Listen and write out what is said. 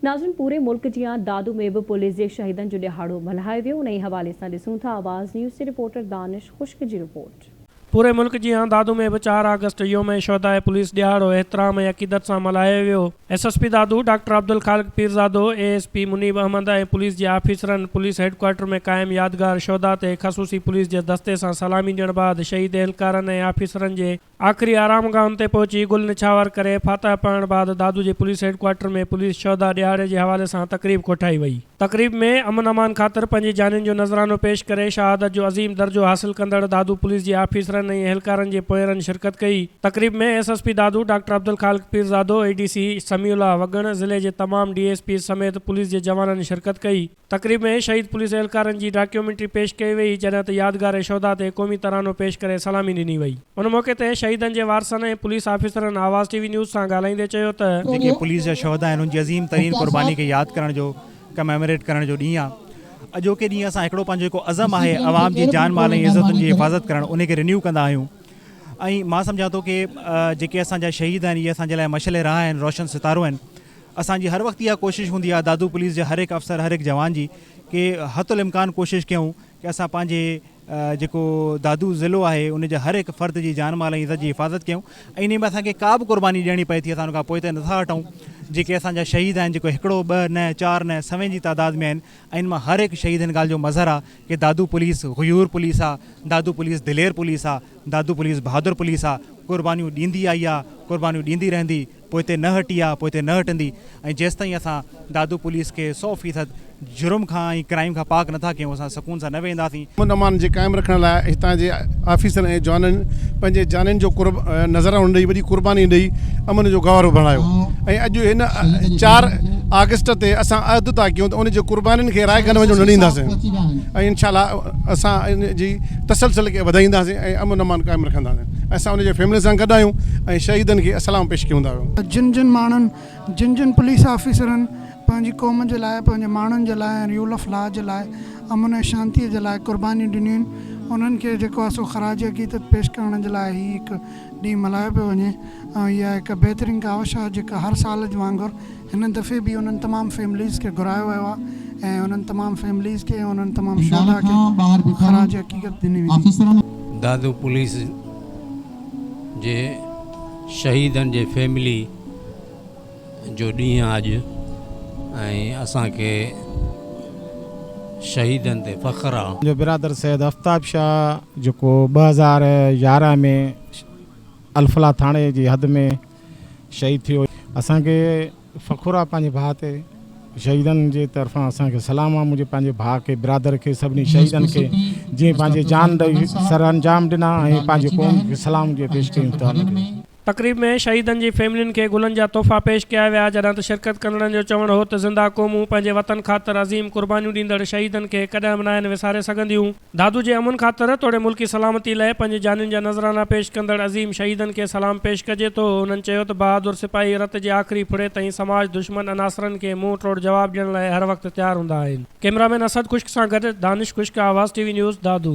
ناظرين پوري ملڪ جيان دادو ۾ به پوليس جي شهيدن جو ڏهاڙو ملهايو ويو انهي حوالي سان ڏسون ٿا آواز نيوز جي رپورٽر دانش خشڪ جي رپورٽ. پوري ملڪ جيان دادو ۾ به چار آگسٽ يوم شهداء پوليس ڏهاڙو احترام ۽ عقيدت سان ملهايو ويو. S S P Dadu doctor Abdul Khaliq Pirzado, A S P Muneeb Ahmed ۽ police جي آفيسرن پوليس هيڊڪوارٽر ۾ قائم يادگار شهداء تي خصوصي پوليس جي دستي سان سلامي ڏيڻ بعد شهيد اهلڪارن ۽ آفيسرن جي آخري آرامگاهن تي پهچي گل نڇاور ڪري فاتح پڙهڻ بعد دادو جي پوليس هيڊڪوارٽر ۾ پوليس شهداء ڏهاڙي جي حوالي سان تقريب ڪوٺائي وئي. تقريب ۾ امن امان خاطر پنهنجي جانين جو نذرانو پيش ڪري شهادت جو عظيم درجو حاصل ڪندڙ دادو پوليس جي آفيسرن ۽ اهلڪارن جي پوئيرن شرڪت ڪئي. تقريب ۾ S S P Dadu doctor Abdul Khaliq Pirzado, A D C Samiullah Wagan, ضلعي جي تمام ڊي ايس پيز سميت پوليس جي جوانن شرڪت ڪئي. تقريب ۾ شهيد پوليس اهلڪارن جي ڊاڪيومينٽري پيش ڪئي وئي جڏهن ته يادگار شهداء تي قومي ترانو پيش ڪري سلامي ڏني وئي. ان موقعي تي شهيدن جي وارثن ۽ پوليس آفيسرن آواز ٽي وي نيوز سان ڳالهائيندي چيو ته. جيڪي پوليس جا شهدا آهن انهن جي عظيم ترين قرباني کي ياد ڪرڻ جو ڪميموريٽ ڪرڻ جو ڏينهن آهي. اڄوڪي ڏينهن اسان هڪڙو پنهنجو جيڪو عزم آهي عوام جي جان مال ۽ عزتن جي حفاظت ڪرڻ ان کي رينيو ڪندا آهيون ۽ مان سمجهان ٿو ڪي جيڪي اسان جا شهيد آهن اهي اسان جي لاء مشعل راهه آهن روشن ستارو آهن اسان جي هر وقت اها ڪوشش هوندي آهي دادو پوليس جي هر هڪ افسر هر هڪ جوان جي ڪي حت الامڪان ڪوشش ڪيون ڪي اسان پنهنجي جيڪو دادو ضلعو آهي ان جي هر هڪ فرد جي جان مال ۽ عزت جي حفاظت ڪيون ۽ انهي ۾ اسان کي ڪا به قرباني ڏيڻي پئي ٿي اسان ان کان پوئتي نٿا هٽون جيڪي اسان جا شهيد آهن جيڪو هڪڙو ٻه نه چار نه سوين جي تعداد ۾ آهن ۽ ان مان هر هڪ شهيد هن ڳالهه جو مظهر آهي ڪي دادو پوليس غيور پوليس آهي دادو پوليس دلير پوليس آهي دادو پوليس بهادر پوليس آهي قربانيون ڏيندي آئي آهي قربانيون ڏيندي رهندي پوئتي نه هٽي آ پوئتي نه هٽندي ۽ جيستائين اسان دادو پوليس کي 100% جرم کان ۽ ڪرائيم کان پاڪ نٿا ڪيون اسان سڪون سان نه ويهنداسين. امن امان جي قائم رکڻ لاء هتان جي آفيسرن ۽ جوانن پنهنجي جانين جو قرب نذرانو ڏئي وڏي قرباني ڏئي امن جو گهوارو بڻايو ۽ اڄ هن چار آگسٽ تي اسان عهد ٿا ڪيون ته ان جي قربانين کي رائگان وڃڻ نه ڏينداسين ۽ انشاء الله اسان ان جي تسلسل کي وڌائينداسين ۽ امن امان قائم رکنداسين اسان ان جي فيملين سان گڏ آهيون ۽ شهيدن کي سلام پيش ڪيون ٿا. جن جن ماڻهن جن جن پوليس آفيسرن پنهنجي قوم جي لاء پنهنجي ماڻهن جي لاء ۽ رول آف لا جي لاء امن ۽ شانتي جي لاء قربانيون ڏنيون آهن انهن کي جيڪو آهي سو خراج عقيدت پيش ڪرڻ جي لاء هي هڪ ڏينهن ملهايو پيو وڃي ۽ اها هڪ بهترين ڪاوش آهي جيڪا هر سال وانگر هن دفعي به انهن تمام فيمليز کي گهرايو ويو آهي ۽ انهن تمام فيمليز کي ۽ انهن تمام شهداء کي خراج عقيقت ڏني ويندي. دادو پوليس جي شهيدن جي فيملي جو ڏينهن آ اڄ ۽ اسان کي شهيدن تي فخر آ. منهنجو برادر سيد آفتاب شاهه جيڪو 2011 ۾ الفلاح ٿاڻي جي حد ۾ شهيد ٿيو. اسان کي فخر آ پنهنجي ڀاء تي. شهيدن جي طرفان اسان کي سلام آ منهنجي پنهنجي ڀاء کي برادر کي سڀني شهيدن کي جنهن پنهنجي جان ڏئي سرانجام ڏنا ۽ پنهنجي قوم کي سلام جي پيش ڪيون ٿا. تقريب ۾ شهيدن جي فيملين کي گلن جا تحفا پيش ڪيا ويا جڏهن ته شرڪت ڪندڙن جو چوڻ هو ته زنده قومون پنهنجي وطن خاطر عظيم قربانيون ڏيندڙ شهيدن کي ڪڏهن به ناهن وساري سگهنديون. دادو جي امن خاطر توڙي ملڪي سلامتي لئه پنهنجي جانين جا نذرانا پيش ڪندڙ عظيم شهيدن کي سلام پيش ڪجي ٿو. هنن چيو ته بهادر سپاهي رت جي آخري ڦڙي تائين سماج دشمن عناصرن کي منهن ٽوڙ جواب ڏيڻ لاء هر وقت تيار هوندا آهن. ڪئميرا مين اسد خشڪ سان گڏ دانش خشڪ آواز ٽي وي نيوز دادو.